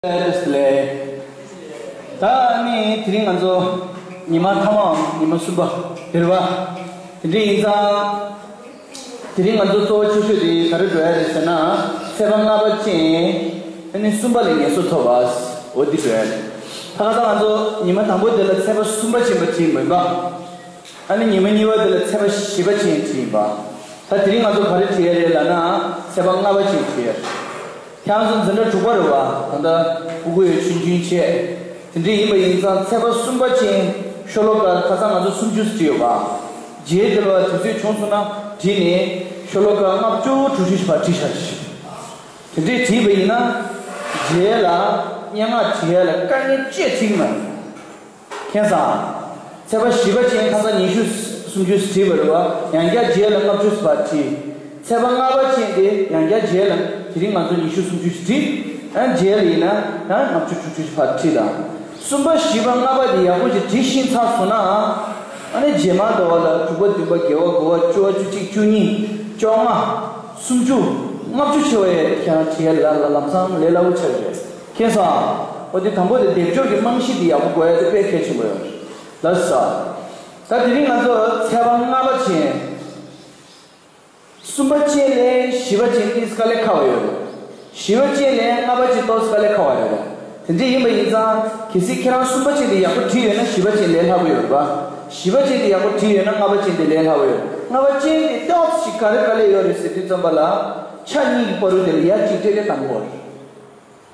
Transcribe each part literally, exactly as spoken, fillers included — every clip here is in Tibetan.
ལས། ད་ནི་དེ་རིང་ང་ཚོ་ཉི་མ་ཐ་མའམ་ཉི་མ་གསུམ་པ་དེ་རེད་བ། དེ་འདྲ་ཡིན་ཙང་། དེ་རིང་ང་ཚོ་གཙོ་བོ་ཆེ་ཤོས་དེ་ག་རེ་འགྲོ་ཡ་རེད་ཟེར་ན། ཚེས་པ་ལྔ་པ་ཅན། ཨ་ནི་གསུམ་པ་ལ་ངལ་གསོ་ཐོབ་པ། འོ་འདི་འགྲོ་ཡ་རེད། ད་ག་ས་ང་ཚོ་ཉི་མ་དང་པོ་དེ་ལ་ཚེས་པ་གསུམ་པ་ཅན་པ་ཅིག་མིན་པ། ཨ་ནི་ཉི་མ་གཉིས་པ་དེ་ལ་ཚེས་པ་བཞི་པ་ཅན་ཅིག་ཡིན་པ། ད་དེ་རིང་ང་ཚོ་ག་རེ་བྲིས་ཡ་རེད་ལབ་ན། ཚེས་པ་ལྔ་པ་ཅན་བྲིས་ཡ་རེད། ཁྱེད་རང་ཚོ་འཛིན་གྲྭ་དྲུག་པ་རེད་བ། ད་ལྟ་ཕྲུ་གུ་ཡོད་ཆུང་ཆུང་བྱས། དེ་འདྲ་ཡིན་པ་ཡིན་ཙང་ཚེས་པ་གསུམ་པ་ཅན་ཤོ་ལོ་ཀ་ཁ་སང་ང་ཚོ་སུམ་ཅུ་བྲིས་ཡོད་པ། རྗེས་དེ་ལ་དུས་ཚོད་བྱུང་སོང་ན་བྲིས་ནས་ཤོ་ལོ་ཀ་ལྔ་བཅུ་དྲུག་ཅུ་ཞིག་བར་བྲིས་བཞག་ཅིག་དེ་འདྲས་བྲིས་པ་ཡིན་ན། རྗེས་ལ་སྙན་ངག་བྲིས་ཡ་ལ་དཀའ་ངལ་ཅི་ཡང་འཕྲད་ཀྱི་མ་རེད། མཁྱེན་སོང་། ཚེས་པ་བཞི་པ་ཅན་ཁ་སང་ཉི་ཤུ་སུམ་ཅུ་བྲིས་པ་རེད་བ། ཡང་བསྐྱར་རྗེས་ལ་ལྔ་བཅུ་བར་བྲིས། ཚེས་པ་ལྔ་པ་ཅན་དེ་ཡང་བསྐྱར་རྗེས་ལ་དེ་རིང་ང་ཚོ་ཉི་ཤུ་སུམ་ཅུ་བྲིས། ཨ་རྗེས་ལ་ཡིན་ན་ཡང་ལྔ་བཅུ་དྲུག་ཅུ་བར་བྲིས་དང་། གསུམ་པ་བཞི་པ་ལྔ་པ་དེ་ཡག་པོ་ཞིག་བྲིས་ཤེས་ཚར་སོང་ན། ཨ་ནི་རྗེས་མ་འགྲོ་བ་ལ་དྲུག་པ་བདུན་པ་བརྒྱད་པ་དགུ་པ་བཅུ་པ་བཅུ་གཅིག་བཅུ་གཉིས་བཅོ་ལྔ་སུམ་ཅུ་ལྔ་བཅུ་ཆེ་བ་ཡས་ཁྱེད་རང་བྲིས་ཡ་ལ་ལ་ལམ་སང་ལས་སླ་པོ་ཆགས་རེད། མཁྱེན་སོང་། འོ་དེ་དང་པོ་དེ་སྡེབ་སྦྱོར་གྱི་རྨང་གཞི་དེ་ཡག་པོ་དགོས་ཡ་དེ་དཔེ་གལ་ཆེན་པོ་ཡོད་རེད། ལགས་སོ། ད་དེ་རིང་ང་ཚོ་ཚེས་པ་ལྔ་པ་ཅན། གསུམ་པ་ཅན་ལས་བཞི་པ་ཅན་ཏོག་ཙམ་དཀའ་ལས་ཁག་པོ་ཡོད་རེད། བཞི་པ་ཅན་ལས་ལྔ་པ་ཅན་ཏོག་ཙམ་དཀའ་ལས་ཁག་པོ་རེད། དེ་འདྲ་ཡིན་པ་ཡིན་ཙང་གལ་སྲིད་ཁྱེད་རང་གསུམ་པ་ཅན་དེ་ཡག་པོ་བྲིས་ཡོད་ན་བཞི་པ་ཅན་ལས་སླ་པོ་ཡོད་རེད་པ། བཞི་པ་ཅན་དེ་ཡག་པོ་བྲིས་ཡོད་ན་ལྔ་པ་ཅན་དེ་ལས་སླ་པོ་ཡོད། ལྔ་པ་ཅན་དེ་ཏོག་ཙམ་ཞིག་ག་རེ་དཀའ་ལས་ཡོད་རེད་ཟེར་དུས་ཙམ་པ་ལ། ཆ་གཉིས་ཀྱི་བར་དུ་དེ་ལ་ཡ་གཅིག་སྤྲད་དེ་བཏང་དགོས་རེད།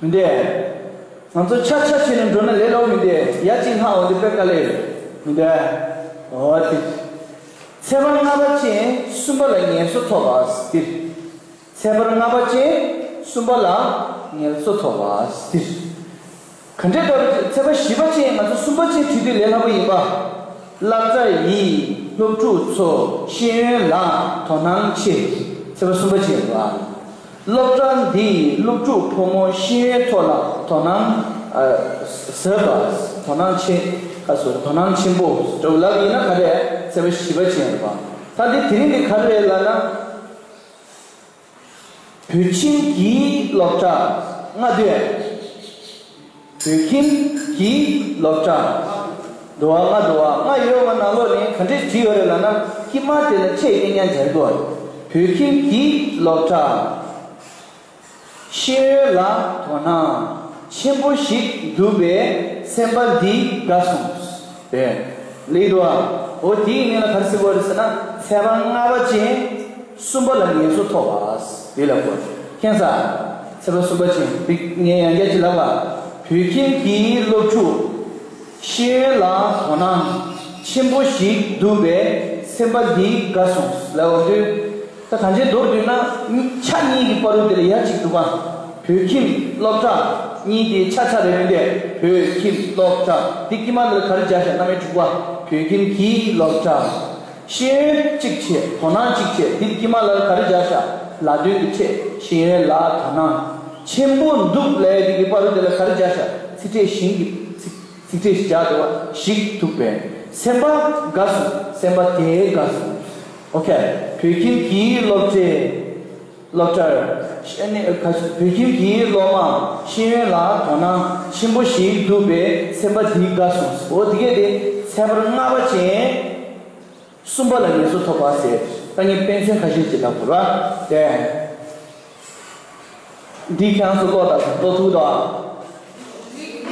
མི་འདུག་ང་ཚོ་ཆ་ཆ་བྱས་ནས་འགྲོ་ན་ལས་སླ་པོ་མི་འདུག་ཡ་གཅིག་ལྷག་འོང་དུས་དཔེ་དཀའ་ལས་ཡོད། མི་འདུག་འོ་དེ། ཚེས་པ་ལྔ་པ་ཅན་གསུམ་པ་ལ་ངལ་གསོ་ཐོབ་པ་སྟེ། ཚེས་པ་ལྔ་པ་ཅན་གསུམ་པ་ལ་ངལ་གསོ་ཐོབ་པ་སྟེ། ག་འདྲས་འགྲོ་རེད། ཚེས་པ་བཞི་པ་ཅན་ང་ཚོ་གསུམ་པ་ཅན་བྲིས་དུས་ལས་སླ་པོ་ཡིན་པ། བསླབ་གྲྭ་ཡི་སློབ་ཕྲུག་ཚོ་ཤེས་ཡོན་ལ་དོ་སྣང་ཆེ། ཚེས་པ་གསུམ་པ་ཅན་རེད་པ། སློབ་གྲྭ་འདིའི་སློབ་ཕྲུག་ཕོ་མོ་ཤེས་ཡོན་ཐོག་ལ་དོ་སྣང་ཨ་ཟབ་པ། དོ་སྣང་ཆེ། ཁ་སོ་དོ་སྣང་ཆེན་པོ་འདྲ་བོ་ལབ་ཡིན་ན་ག་རེ། ཚེས་པ་བཞི་པ་ཅན་རེད་པ། ད་འདི་དེ་རིང་འདི་ག་རེ་རེད་ལབ་ན། བོད་ཁྱིམ་གྱི་སློབ་གྲྭ་ལྔ་སྡོད། བོད་ཁྱིམ་གྱི་སློབ་གྲྭ། འགྲོ་བ་ལྔ་འགྲོ་བ་ལྔ་ཡོད་པ་ནང་ལོགས་ནས་ག་འདྲས་བྲིས་ཡོད་རེད་ལབ་ན། དཀྱིལ་མ་དེ་ལ་ཁྲས་སྐད་ཉར་སྦྱར་དགོས། བོད་ཁྱིམ་གྱི་སློབ་གྲྭ། ཤེས་ཡོན་ལ་དོ་སྣང་ཆེན་པོ་ཞིག་འདུག་པས་སེམས་པ་འདི་དགའ་སོང་། དེ་ལེགས་འགྲོ་བ། འོ་དེའི་ནང་ལ་ག་རེ་ཟེར་དགོས་རེད་ཟེར་ན། ཚེས་པ་ལྔ་པ་ཅན་གསུམ་པ་ལ་ངལ་གསོ་ཐོབ་པ། དེ་ལ་གོ། མཁྱེན་སོང་། ཚེས་པ་གསུམ་པ་ཅན་དེ་ངས་ཡང་བསྐྱར་ཅིག་ལབ་པ། བོད་ཁྱིམ་གྱི་སློབ་ཕྲུག་ཤེས་ཡོན་ལ་དོ་སྣང་ཆེན་པོ་ཞིག་འདུག་པས་སེམས་པ་འདི་དགའ་སོང་ལབ་འོང་དུས། ད་གང་ཅི་མདོར་བསྡུས་ན་ཆ་གཉིས་ཀྱི་བར་དུ་དེ་ལ་ཡ་གཅིག་འདུག་པ། བོད་ཁྱིམ་སློབ་གྲྭ་གཉིས་དེ་ཆ་ཆ་རེད་མི་འདུག་བོད་ཁྱིམ་སློབ་གྲྭ་འདི་དཀྱིལ་མ་ལ་ག་རེ་སྦྱར་བཞག་རྣམ་དབྱེ་དྲུག་པ། བོད་ཁྱིམ་གྱི་སློབ་གྲྭ། ཤེས་ཡོན་གཅིག་བྱས། དོ་སྣང་གཅིག་བྱས། འདི་དཀྱིལ་མ་ལ་ག་རེ་སྦྱར་བཞག་ལ་དོན་གྱི་ཕྲད་ཤེས་ཡོན་ལ་དོ་སྣང་ཆེན་པོ་འདུག་ལབ་ཡ་འདི་གི་བར་དུ་དེ་ལ་ག་རེ་སྦྱར་བཞག་ཚིག་ཕྲད་ཞིང་གི་ཚིག་ཚིག་ཕྲད་ཞིག་སྦྱར་འདུག་པ། ཞིག་འདུག་པས་སེམས་པ་དགའ་སོང་། སེམས་པ་དེ་དགའ་སོང་། ཨོ་ཁེ། བོད་ཁྱིམ་གྱི་སློབ་གྲྭའི་སློབ་གྲྭར་ཤེས་ནས་ཁ་བོད་ཁྱིམ་གྱི་སློབ་མ་ཤེས་ཡོན་ལ་དོ་སྣང་ཆེན་པོ་ཞིག་འདུག་པས་སེམས་པ་འདི་དགའ་སོང་། འོ་དེ་གས་དེ་ཚེས་པ་ལྔ་པ་ཅན་གསུམ་པ་ལ་ངལ་གསོ་ཐོབ་པ་ཟེར། ད་ངས་དཔེ་མཚོན་ཁ་ཤས་ཅིག་ལབ་དགོས་ར། དེ། འདི་ཁྱེད་རང་ཚོ་ཀློག་དང་ཀློག་ཐུབ་དང་།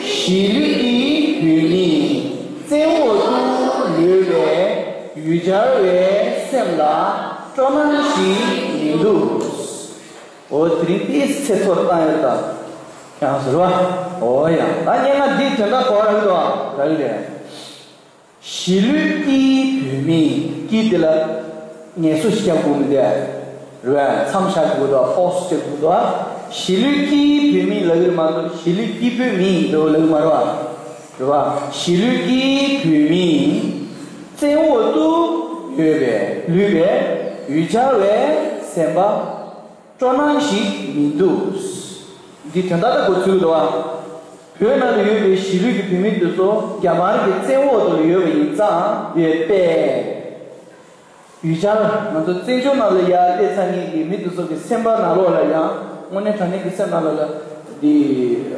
གཞིས་ལུས་ཀྱི་བུད་མེད་བཙན་འོག་ཏུ་ལུས་པས་ཡུལ་གྱར་བའི་སེམས་ལ་སྤྲོ་སྣང་ཞིག་མི་འདུག་འོ་དེ་རིང་ཏིས་ཚེ་ཐོར་བཏང་ཡོད་ད། ཁྱེད་རང་ཚོ་རེད་བ། འོ་ཡ། ད་སྙན་ངག་འདིའི་དོན་དག་གོ་ར་གི་འདུག་ཨ། ར་གི་རེད། གཞིས་ལུས་ཀྱི་བུད་མེད་ཀྱི་དེ་ལ་ངལ་གསོ་ཞིག་རྒྱག་དགོས་མི་འདུག་རེད་བ། མཚམས་བཞག་དགོས་འདུག་ཕོ་སི་རྒྱག་དགོས་འདུག་གཞིས་ལུས་ཀྱི་བུད་མེད་ལབ་ཀྱི་རེད་མ་གཏོགས་གཞིས་ལུས་ཀྱི་བུད་མེད་འདྲ་བོ་ལབ་ཀྱི་མ་རེད་བ། རེད་བ། གཞིས་ལུས་ཀྱི་བུད་མེད་བཙན་འོག་ཏུ་ཡོད་པའི་ལུས་པའི་ཡུལ་གྱར་བའི་སེམས་པ། སྤྲོ་སྣང་ཞིག་མི་འདུག་འདི་དོན་དག་ད་གོ་ཚུལ་འདུག་བ། བོད་ནང་ལ་ཡོད་པའི་གཞིས་ལུས་ཀྱི་བུད་མེད་དེ་ཚོ་རྒྱ་དམར་གྱི་བཙན་འོག་ཏུ་ཡོད་པ་ཡིན་ཙང་ཡོད་པས། ཡུལ་གྱར་ང་ཚོ་བཙན་བྱོལ་ནང་ལ་ཡར་སླེབས་ཚར་མཁན་གྱི་མི་དེ་ཚོ་གི་སེམས་པ་ནང་ལོགས་ལ་ཡང་དངོས་གནས་དྲང་གནས་ཀྱི་སེམས་ནང་ལོགས་ལ་ དེ་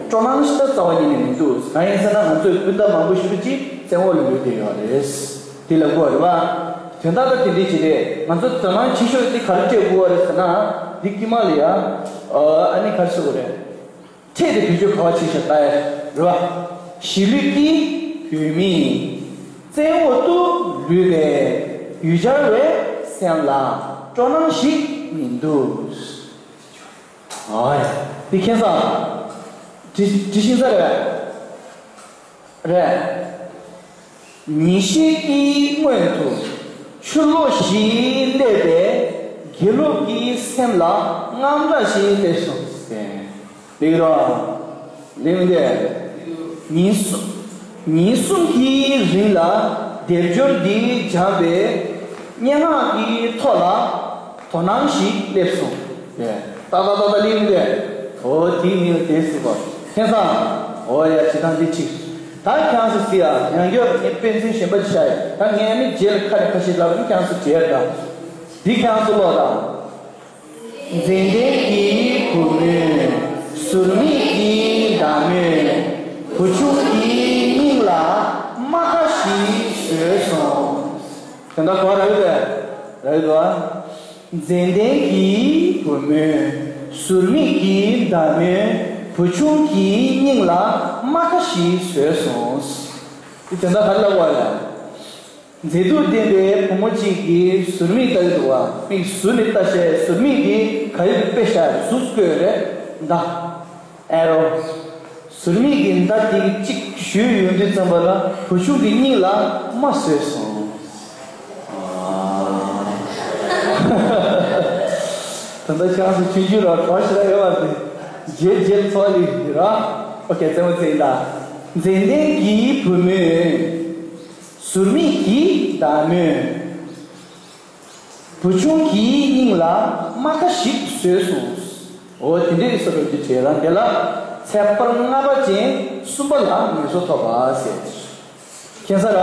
སྤྲོ་སྣང་ཞིག་ད་རྩ་བ་ཉིད་ནས་མི་འདུག་གང་ཡིན་ཟེར་ན་ང་ཚོའི་སྤུན་ཟླ་མང་པོ་ཞིག་ཅིག་བཙན་འོག་ལ་ལུས་བསྡད་ཡོད་རེད། དེ་ལ་གོ་རེད་བ། དོན་དག་ད་དེ་འདྲས་ཅིག་རེད། ང་ཚོ་དོ་སྣང་ཆེ་ཤོས་དེ་ག་རེ་སྤྲད་དགོས་བ་རེད་ཟེར་ན། འདི་དཀྱིལ་མ་ལ་ཡ། ཨ་ནི་ག་རེ་ཟེར་དགོས་རེད། ཕྲད་དེ་བེད་སྤྱོད་ག་བ་བྱེད་ཤག་ལྟ་ཡ་རེད་བ། གཞིས་ལུས་ཀྱི་བོད་མི། བཙན་འོག་ཏུ་ལུས་པའི་ཡུལ་གྱར་བའི་སེམས་ལ་སྤྲོ་སྣང་ཞིག་མི་འདུག་ཨ་ཡ། འདི་ཁྱེད་ཚང་འདྲི་འདྲི་ཤེས་ས་རེད། རེད། ཉིན་ཤས་ཀྱི་སྔོན་དུ་ཆུ་ལོག་ཞིག་སླེབས་པས་དགེ་ལུགས་ཀྱི་སེམས་ལ་དངངས་སྐྲག་ཞིག་སླེབས་སོང་ཟེར། འདུག་རོགས། ལེགས་འདེད། ཉིན་གསུམ། ཉིན་གསུམ་གྱི་རིང་ལ་སྡེབ་སྦྱོར་འདི་སྦྱངས་པས་སྙན་ངག་གི་ཐོག་ལ་དོ་སྣང་ཞིག་སླེབས་སོང་། ཏག་ཏག་ཏག་ཏག་ལེགས་འདེད། འོ་དེའི་མིང་ལ་དེ་ཟེར་བ། ཁྱེད་ཚང་། འོ་ཡ་བྱེད་སྟངས་འདི་གཅིག་ད་ཁྱེད་ཚོ་ཟེར་ཡ་ཡང་བསྐྱར་ངས་དཔེ་མཚོན་གཞན་པ་ཅིག་བཞག་ཡ། ད་ངས་ནི་རྗེས་ལ་ཁ་ནས་ཁ་ཤས་ལབ་ཡིན། ཁྱེད་ཚོ་བྱེད་ཡ་ད། འདི་ཁྱེད་ཚོ་ཀློག་དང་། མཛེས་ལྡན་གྱི་བུ་མོས་ཟུར་མིག་གི་མདའ་མོས་བུ་ཆུང་གི་སྙིང་ལ་རྨ་ཁ་ཞིག་བཟོས་སོང་། དེ་འདྲ་གོ་ར་ཡོད་པས། ར་ཡོད་པ། མཛེས་ལྡན་གྱི་བུ་མོས་ཟུར་མིག་གི་མདའ་མོས་བུ་ཆུང་གི་སྙིང་ལ་རྨ་ཁ་ཞིག་བཟོས་སོང་། འདི་དེ་འདྲ་ག་རེ་ལབ་པ་ལ། མཛེས་སྡུག་ལྡན་པའི་བུ་མོ་གཅིག་གིས་ཟུར་མིག་ལྟ་གི་འདུག་བ། མིག་ཟུར་ནས་ལྟ་བྱས་ཟུར་མིག་གིས་ག་ཡོད་དཔེ་ཤར་གཟུགས་བཀོད་རེད་མདའ། ཨེ་རོ། ཟུར་མིག་གིས་མདའ་དེ་གཅིག་གཞུས་ཡོང་དུས་ཙམ་པ་ལ་བུ་ཆུང་གི་སྙིང་ལ་རྨ་བཟོས་སོང་། ད་ལྟ་ཤང་སུ་ཆུང་ཆུང་ལ་གྲོགས་ཤི་ར་ཡོད་པ་དེ་རྗེས་རྗེས་ཚོགས་ལི་ར། ཨོ་ཁེ་རྩེད་མོ་རྩེ་ཡིན་ད། མཛེས་ལྡན་གྱི་བུ་མོས། ཟུར་མིག་གི་མདའ་མོས། བུ་ཆུང་གི་སྙིང་ལ་རྨ་ཁ་ཞིག་བཟོས་སོང་། འོ་དེ་འདྲའི་བསམ་བློ་འདི་བྱས་རང་དེ་ལ་ཚེ་བར་ལྔ་པ་ཅན་གསུམ་པ་ལ་ངེས་སོ་ཐོབ་པ་ཟེར། མཁྱེན་ས་ར།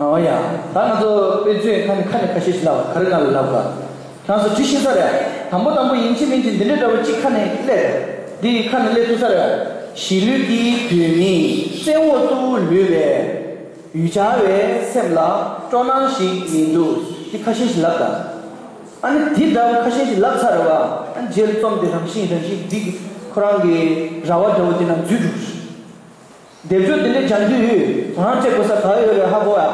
ཨོ་ཡ། ད་ང་ཚོ་དཔེ་མཛོད་ཁ་ནས་ཁ་ནས་ཁ་ཤས་ཤིག་ལབ་ག་རེ་ང་ལ་ལབ་ག་ཁྱེད་ཚོ་འདྲི་ཤེས་ས་རེད། དང་པོ་དང་པོ་ཡིན་གཅིག་མིན་གཅིག་འདི་འདྲའི་འདྲ་བོ་གཅིག་ཁ་ནས་སླེབས། འདི་ཁ་ནས་སླེབས་ཐུབ་ས་རེད། གཞིས་ལུས་ཀྱི་བོད་མིས་བཙན་འོག་ཏུ་ལུས་པའི་ཡུལ་གྱར་བའི་སེམས་ལ་སྤྲོ་སྣང་ཞིག་མི་འདུག་འདི་ཁ་ཤས་ཤིག་ལབ་དང་། ཨ་ནི་འདི་འདྲ་བོ་ཁ་ཤས་ཤིག་ལབ་ཚར་བ། ཨ་ནི་རྗེས་ལ་རྩོམ་དེ་རང་བཞིན་རང་བཞིན་འདི་ཁོ་རང་གི་ར་བ་འདྲ་བོ་དེ་ནང་འཛུལ་འགྲོ། སྡེབ་སྦྱོར་དེ་འདྲ་སྦྱང་དུས་དོ་སྣང་སྤྲད་དགོས་ས་ག་ཡོད་རེད་ཧ་གོ་ཡ།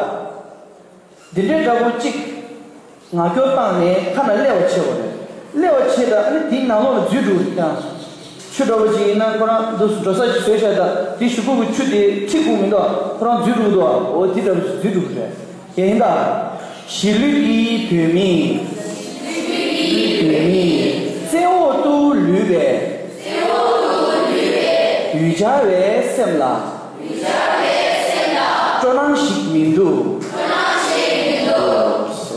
འདི་འདྲའི་འདྲ་པོ་གཅིག་ངག་སྐྱོར་བཏང་ནས་ཁ་ན་སླེབས་པ་བྱེད་དགོས་རེད། སླེབས་པ་བྱེད་ད་ཨ་ནི་དེའི་ནང་ལོགས་ལ་འཛུལ་འགྲོ་རེད་ཀྱང་། ཆུ་འདྲ་པོ་ཅིག་ཡིན་ན་ཁོ་རང་འདུག་འགྲོ་ས་ཅིག་བཟོས་བཞག་ད་དེ་གཞུག་གུ་གི་ཆུ་དེ་ཁྲིད་དགོས་མི་འདུག་ཁོ་རང་འཛུལ་འགྲོ་གི་འདུག་འོ་དེ་འདྲ་པོ་ཅིག་འཛུལ་འགྲོ་གི་རེད། ཡིན་ད། གཞིས་ལུས་ཀྱི་བོད་མི། བོད་མི། བཙན་འོག་ཏུ་ལུས་པའི། ཡུལ་གྱར་བའི་སེམས་ལ། སྤྲོ་སྣང་ཞིག་མི་འདུག་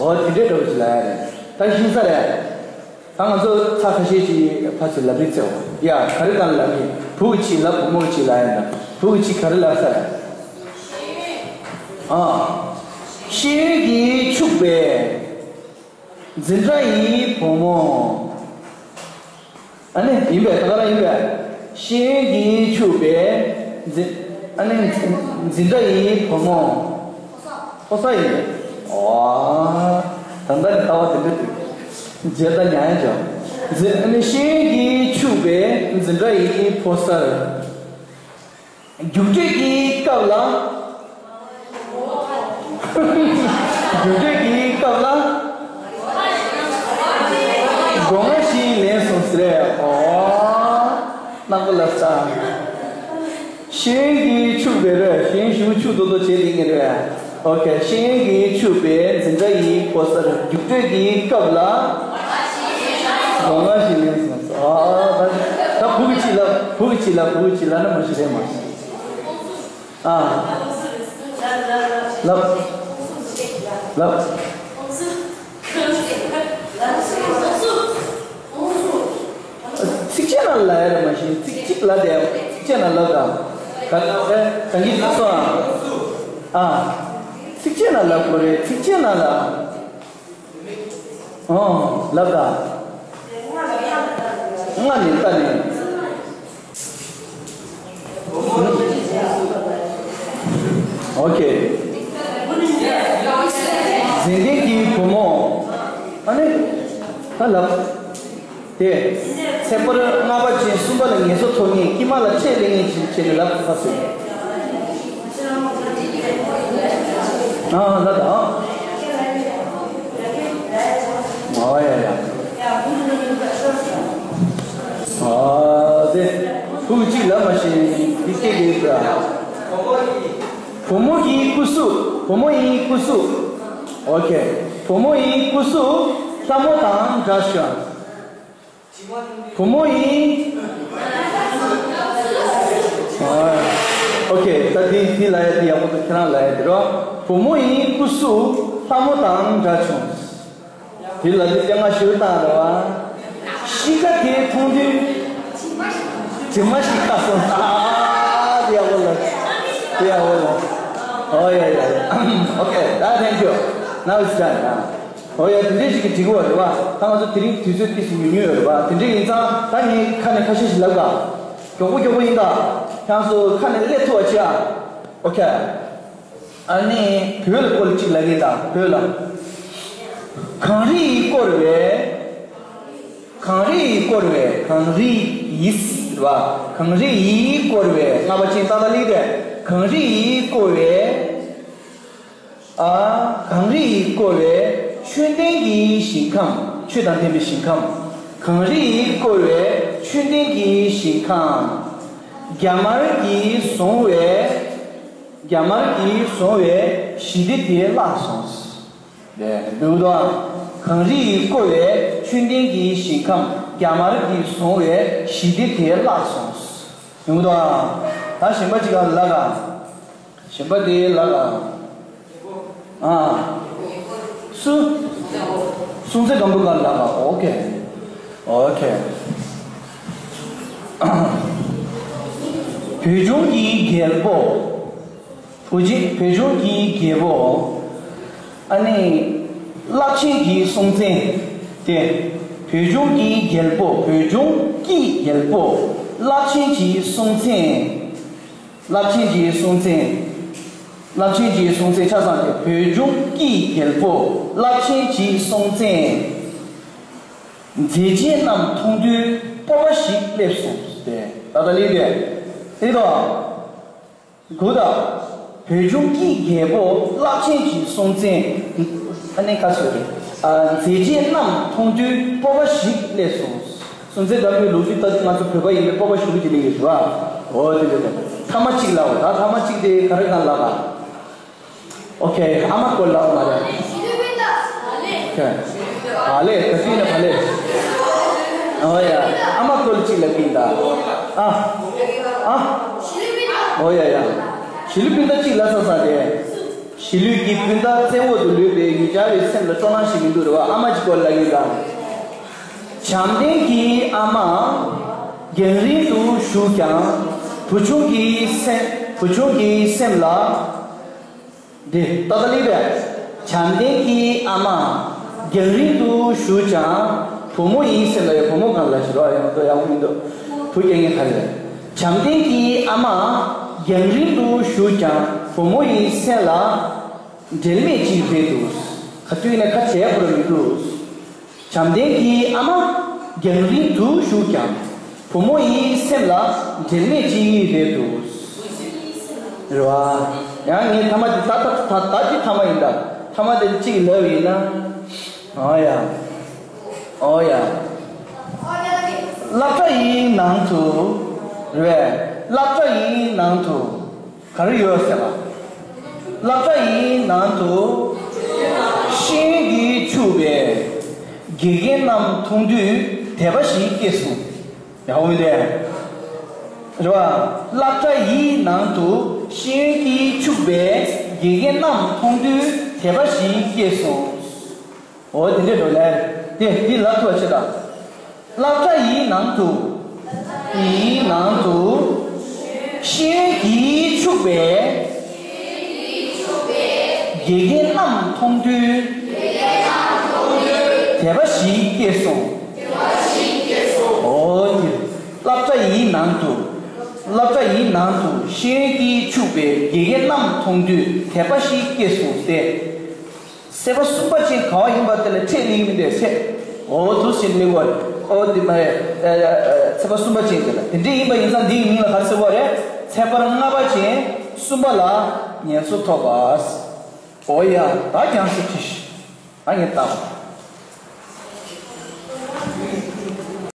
འོ་དེ་འདྲའི་འདྲ་པོ་ཞིག་ལབ་ཡ་རེད། ད་ཤེས་ས་རེད། ད་ང་ཚོ་ཚ་ཁ་ཤས་ཅིག་ཕར་ཚུར་ལབ་རེས་བརྩེ་བ། ཡ་ག་རེ་གང་ལབ་ཡིན། བུ་གི་ཆེད་ལབ་བུ་མོ་གི་ཆེད་ལབ་ཡིན་ན། བུ་གི་ཆེད་ག་རེ་ལབ་ས་རེད། ཨ། ཤེས་ཡོན་གྱིས་ཕྱུག་པའི། འཛིན་གྲྭ་ཡི་བུ་མོ། ཨ་ནི་ཡིན་པས་ད་ག་རང་ཡིན་པས། ཤེས་ཡོན་གྱིས་ཕྱུག་པའི་འཛིན། ཨ་ནི་འཛིན་གྲྭ་ཡི་བུ་མོ། ཕོ་གསར་ཡིན་པས། ཨོ། ད་ལྟ་ནི་ལྟ་བ་དེ་འདྲ་འདུག་རྗེས་ལྟ་ཉན་ཡ་ཅོ། འཛིན། ཨ་ནི་ཤེས་ཡོན་གྱིས་ཕྱུག་པའི་འཛིན་གྲྭ་ཡི་ཕོ་གསར། རྒྱུགས་སྤྲོད་ཀྱི་སྐབས་ལ། རྒྱུགས་སྤྲོད་ཀྱི་སྐབས་ལ། སྒོ་ང་ཞིག་ལེན་སོང་ཟེར། ཨོ། ནག་པོ་ལབ་ས། ཤེས་ཡོན་གྱིས་ཕྱུག་པའི་རེད། ཤེས་ཡོན་ཞུ་ཕྱུག་ཏོག་ཏོ་བྱེད་དེ་ངེས་རེད། ཨོ་ཁེ། ཤེས་ཡོན་གྱིས་ཕྱུག་པའི་འཛིན་གྲྭ་ཡི་ཕོ་གསར་རྒྱུགས་སྤྲོད་ཀྱི་སྐབས་ལ། སྒོ་ང་ཞིག་ལེན་སོང་ཟེར། ཨོ། ད་ད་བུ་གི་ཅི་ལབ། བུ་གི་ཅི་ལབ། བུ་གི་ཅི་ལབ་ན་མ་ཤི་རེད་མ། ཨ། ལབ། ལབ། ཚིགས་བཅད་ནང་ལ་ཡ་རེད་མ་གཞི་ཚིག་གཅིག་ལ་དེ་ཚིགས་བཅད་ནང་ལབ་དང་། ག་ལ་བས་གང་གིས་ལབ་སོང་ཨ། ཨ། ཚིགས་བཅད་ནང་ལབ་དགོས་རེད་ཚིགས་བཅད་ནང་ལ། ཨོ། ལབ་དང་། ལྔ་ནས་ལྟ་ནས། ཨོ་ཁེ། གཟེངས་ལྡན་གྱི་བུ་མོ། ཨ་ནི། ད་ལབ། དེ། ཚེ་འཕོས་ལྔ་པ་ཅན་གསུམ་པ་ལ་ངལ་འཚོ་ཐོབ་མཁན་དཀྱིལ་མ་ལ་ཁྲལ་ལེན་མཁན་ཅིག་བྱས་ནས་ལབ་ས་ཟེར། ཨ་ལ་ད། ཨ་ཡ་ཡ། ཨ་དེ། ཕྲུ་གུ་གཅིག་ལབ་མ་ཤེས་འདི་སྐད་དེ་ཡིན་པ། བུ་མོ་ཡི་སྐུ་གཟུགས། བུ་མོ་ཡི་སྐུ་གཟུགས། ཨོ་ཁེ། བུ་མོ་ཡི་སྐུ་གཟུགས་ལྷ་མོ་དང་འདྲ་ཞིང་། བུ་མོ་ཡི། ཨོ་ཁེ། ད་དེ་དེ་ལ་ཡ་དེ་ཡག་པོ་འདུག་ཁྱེད་རང་ལ་ཡ་དེ་རོ། བུ་མོ་ཡི་སྐུ་གཟུགས་ལྷ་མོ་དང་འདྲ་བྱུང་། དེ་ལ་དེ་སྤྱན་སྔ་ཞུ་སྟངས་རེད་བ། གཤིས་ཀ་དེ་མཐོང་དུས། དྲི་མ་ཞིག་བཏགས་སོང་། ཨ་དེ་ཡག་པོ་ལ། དེ་ཡག་པོ་ལ། ཨོ་ཡ་ཡ་ཡ། ཨོ་ཁེ། ད་thank you. Now it's done. ཨོ་ཡ། དེ་འདྲའི་ཞིག་གི་འགྲིག་གི་རེད་བ། ད་ང་ཚོ་དེ་རིང་དུས་ཚོད་ཏོག་ཙམ་ཉུང་ཉུང་ཡོད་རེད་བ། དེ་འདྲ་ཡིན་ཙང་ད་ངས་ཁ་ནས་ཁ་ཤས་ཤིག་ལབ་ག་མགྱོགས་པོ་མགྱོགས་པོ་ཡིན་ད། ཁྱེད་ཚོ་ཁ་ནས་སླེབས་ཐུབ་པ་བྱེད་ཨ། ཨོ་ཁེ། ཨ་ནི་བོད་ལ་སྐོར་ལ་གཅིག་ལབ་གི་ཡིན་ད། བོད་ལ། གངས་རི་ཡིས་བསྐོར་བའི། གངས་རི་ཡིས་བསྐོར་བའི། གངས་རི་ཡིས་རེད་བ། གངས་རི་ཡིས་བསྐོར་བའི། ལྔ་པ་ཅན་ཏག་ཏག་སླེབས་ཏེ། གངས་རི་ཡིས་བསྐོར་བའི། ཨ། གངས་རི་ཡིས་བསྐོར་བའི་ཆོས་ལྡན་གྱི་ཞིང་ཁམས། ཆོས་དང་ལྡན་པའི་ཞིང་ཁམས། གངས་རི་ཡིས་བསྐོར་བའི་ཆོས་ལྡན་གྱི་ཞིང་ཁམས། རྒྱ་དམར་གྱིས་བཟུང་བའི། རྒྱ་དམར་གྱིས་བཟུང་བའི་ཞི་བདེ་དེ་བརླག་སོང་། ལས་འདུག་དང་། གངས་རི་ཡིས་བསྐོར་བའི་ཆོས་ལྡན་གྱི་ཞིང་ཁམས། རྒྱ་དམར་གྱིས་བཟུང་བའི་ཞི་བདེ་དེ་བརླག་སོང་། འདུག་དང་། ད་གཞན་པ་ཅིག་ལ་ལ་ག་གཞན་པ་དེ་ལ་ལ། ཨ། སུ། སྲོང་བཙན་སྒམ་པོ་ག་ལ་ལ། ཨོ་ཁེ། ཨོ་ཁེ། བོད་ལྗོངས་ཀྱི་རྒྱལ་པོ། བོད་ཀྱི་བོད་ལྗོངས་ཀྱི་རྒྱལ་པོ། ཨ་ནི། རླབས་ཆེན་གྱི་སྲོང་བཙན། དེ། བོད་ལྗོངས་ཀྱི་རྒྱལ་པོ། བོད་ལྗོངས་ཀྱི་རྒྱལ་པོ། རླབས་ཆེན་གྱི་སྲོང་བཙན། རླབས་ཆེན་གྱི་སྲོང་བཙན། རླབས་ཆེན་གྱི་སྲོང་བཙན་ཆ་ཚང་སྟེ། བོད་ལྗོངས་ཀྱི་རྒྱལ་པོ། རླབས་ཆེན་གྱི་སྲོང་བཙན། མཛེས་རྒྱན་རྣམས་མཐོང་དུས་སྤོབས་པ་ཞིག་སླེབས་སོང་སྟེ། ད་ལྟ་ལེགས་པས། ལེགས་དོ། དགུ་དང་། བོད་ལྗོངས་ཀྱི་རྒྱལ་པོ། རླབས་ཆེན་གྱི་སྲོང་བཙན། ཨ་ནི་ཁ་སོ་རེད། ཨ། མཛེས་རྒྱན་རྣམས་མཐོང་དུས་སྤོབས་པ་ཞིག་སླེབས་སོང་། སྲོང་བཙན་སྒམ་པོའི་ལོ་རྒྱུས་ལྟ་དུས་ང་ཚོ་བོད་པ་ཡིན་པའི་སྤོབས་པ་ཞུ་གི་ཅིག་སླེབས་ཡོད་རེད་བ། འོ་དེ་འདྲ་དེ། ཐ་མ་གཅིག་ལབ་འོ། ད་ཐ་མ་གཅིག་དེ་ག་རེ་གང་ལབ་ག་ཨོ་ཁེ། ཨ་མ་སྐོར་ལབ་མ་རེད། ཨོ་ཁེ། བག་ལེབ། ད་ཅི་ན་བག་ལེབ། ཨོ་ཡ། ཨ་མ་སྐོར་གཅིག་ལབ་ཀྱིན་ད། ཨ། ཨ། ཨོ་ཡ་ཡ། གཞིས་ལུས་སྤུན་ཟླ་གཅིག་ལབ་ས་ས་རེད། གཞིས་ལུས་ཀྱི་སྤུན་ཟླ་བཙན་འོག་ཏུ་ལུས་པའི་ཡུལ་གྱར་བའི་སེམས་ལ་སྤྲོ་སྣང་ཞིག་མི་འདུག་རེད་བ། ཨ་མ་གཅིག་སྐོར་ལབ་ཀྱིན་ད། བྱམས་ལྡན་གྱི་ཨ་མ་རྒྱང་རིང་དུ་བཞུགས་ཀྱང་། བུ་ཆུང་གི་སེམས། བུ་ཆུང་གི་སེམས་ལ། འདི་ཏག་ཏག་ལེགས་པས། བྱམས་ལྡན་གྱི་ཨ་མ་རྒྱང་རིང་དུ་བཞུགས་ཀྱང་། བུ་མོ་ཡི་སེམས་ལ་ཡང་། བུ་མོ་གང་ལ་ཞིག་རོགས་ཡང་དོ་ཡག་པོ་མི་འདུག་བུ་སྐྱེ་མཁན་ག་རེ་རེད། བྱམས་ལྡན་གྱི་ཨ་མ་རྒྱང་རིང་དུ་བཞུགས་ཀྱང་། བུ་མོ་ཡི་སེམས་ལ་འབྲལ་མེད་ཅིག་རེད་འདུག་ག་དུས་ནས་ཁ་བྱས་པོ་ར་མི་འདུག་བྱམས་ལྡན་གྱི་ཨ་མ་རྒྱང་རིང་དུ་བཞུགས་ཀྱང་། བུ་མོ་ཡི་སེམས་ལ་འབྲལ་མེད་ཅིག་རེད་འདུག་རེད་བ། ཡང་ངས་ཐ་མ་དེ་ད་ད་ད་ད་ཅི་ཐ་མ་ཡིན་ད། ཐ་མ་དེ་གཅིག་ལབ་ཡིན་ན། ཨོ་ཡ། ཨོ་ཡ། སློབ་གྲྭ་ཡི་ནང་དུ། རེད། སློབ་གྲྭ་ཡི་ནང་དུ། ག་རེ་ཡོད་ཟེར་ལ། སློབ་གྲྭ་ཡི་ནང་དུ་ཤེས་ཡོན་གྱིས་ཕྱུག་པའི་དགེ་རྒན་རྣམས་མཐོང་དུས་དད་པ་ཞིག་སྐྱེས་སོང་། ཡག་པོ་འདུག་རེད་བ། སློབ་གྲྭ་ཡི་ནང་དུ་ཤེས་ཡོན་གྱིས་ཕྱུག་པའི་དགེ་རྒན་རྣམས་མཐོང་དུས་དད་པ་ཞིག་སྐྱེས་སོང་། འོ་དེ་འདྲས་འགྲོ་ལེ། དེ་འདི་ལབ་ཐུབ་པ་བྱེད་དང་། སློབ་གྲྭ་ཡི་ནང་དུ། ཡི་ནང་དུ། ཤེས་ཡོན་གྱིས་ཕྱུག་པའི་དགེ་རྒན་རྣམས་མཐོང་དུས་དད་པ་ཞིག་སྐྱེས་སོང་། འོ་ ཡི་ནང་དུ། སློབ་གྲྭ་ཡི་ནང་དུ་ཤེས་ཡོན་གྱིས་ཕྱུག་པའི་དགེ་རྒན་རྣམས་མཐོང་དུས་དད་པ་ཞིག་སྐྱེས་སོ་ཟེར། ཚེས་པ་གསུམ་པ་ཅན་ག་བ་ཡིན་པ་དེ་ལ་ཁྲིད་ལེགས་མི་འདུག་ཟེར། འོ་འདུག་ཟེར་ལེགས་པ། འོ་འདི་མ་རེད། ཚེས་པ་གསུམ་པ་ཅན་དེ་ལ་དེ་འདྲས་ཡིན་པ་ཡིན་ཙང་འདིའི་མིང་ལ་ག་རེ་ཟེར་བ་རེད། ཚེས་པ་ལྔ་པ་ཅན་གསུམ་པ་ལ་ངལ་གསོ་ཐོབ་པ། འོ་ཡ་ད་ཀྱང་སུ་ཁྲིད་ཤིག་ཨ་ངས་བལྟ།